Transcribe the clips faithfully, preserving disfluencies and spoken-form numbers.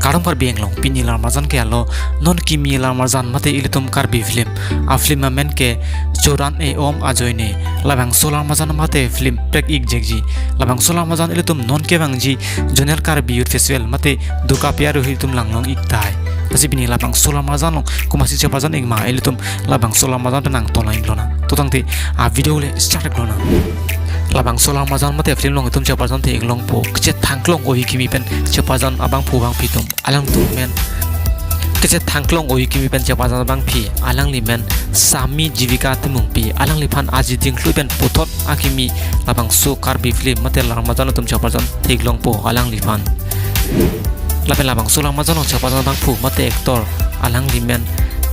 Kardom Karbi Anglong, pini alam arjan ke alo, non kimi alam arjan mate ilitum Karbi film. A film amen ke Choran E Om Ajoine. Labangso alam arjan mate film prek ik jekji. Labangso alam arjan ilitum non kevangji Zonal Karbi Youth Festival mate Durga Puja aruhi ilitum langlong ik tahai. Lasi pini labangso alam arjan along komatsi cheparjan ik ma ilitum labangso alam arjan pen nangthan lang ik lonang. To tangte a video le start ik lonang. Labangso alam arjan mate film along itum cheparjan the ik longpo. Kechethangklong ohi kimi pen cheparjan abangphu abangphi atum. Alangtum men kechethangklong ohi kimi pen cheparjan abangphi. Alangli men Sami Jivika Timungpi. Alangliphan aji dingklui pen puthot akimi labangso Karbi film mate alam arjan atum cheparjan the ik longpo alangliphan. Lapen labangso alam arjan along cheparjan abangphu mate actor alangli men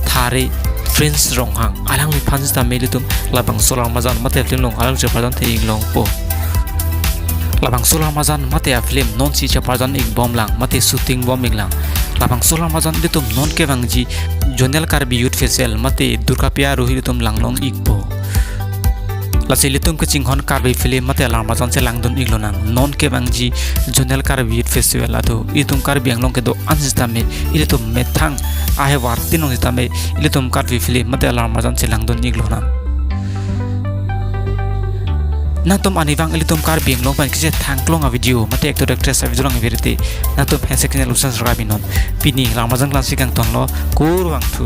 Thare Prince Ronghang. Alangliphan sitame ilitum labangso alam arjan mate film along alang cheparjan the ik longpo. Labangso alam arjan mate a film nonsi cheparjan ik bomlang mate shooting bom iklang. Labangso alam arjan ilitum non kevangji Zonal Karbi Youth Festival mate Durga Puja aruhi ilitum langlong ikpo. Lasi ilitum kachinghon Karbi film mate alam arjan chelangdun ik lonang. Non kevangji Zonal Karbi Youth Festival atum itum Karbi Anglong kedo-an sitame ilitum methang ahe wartin along sitame ilitum Karbi film mate alam arjan chelangdun ik lonang. Nangtum arnivang ilitum Karbi Anglong pen kechethangklong a video mate actor actress a video lang virti nangtum handshake channel usan subscribe non. Pini alam arjan klangsi kangtonlo, kurvangthu.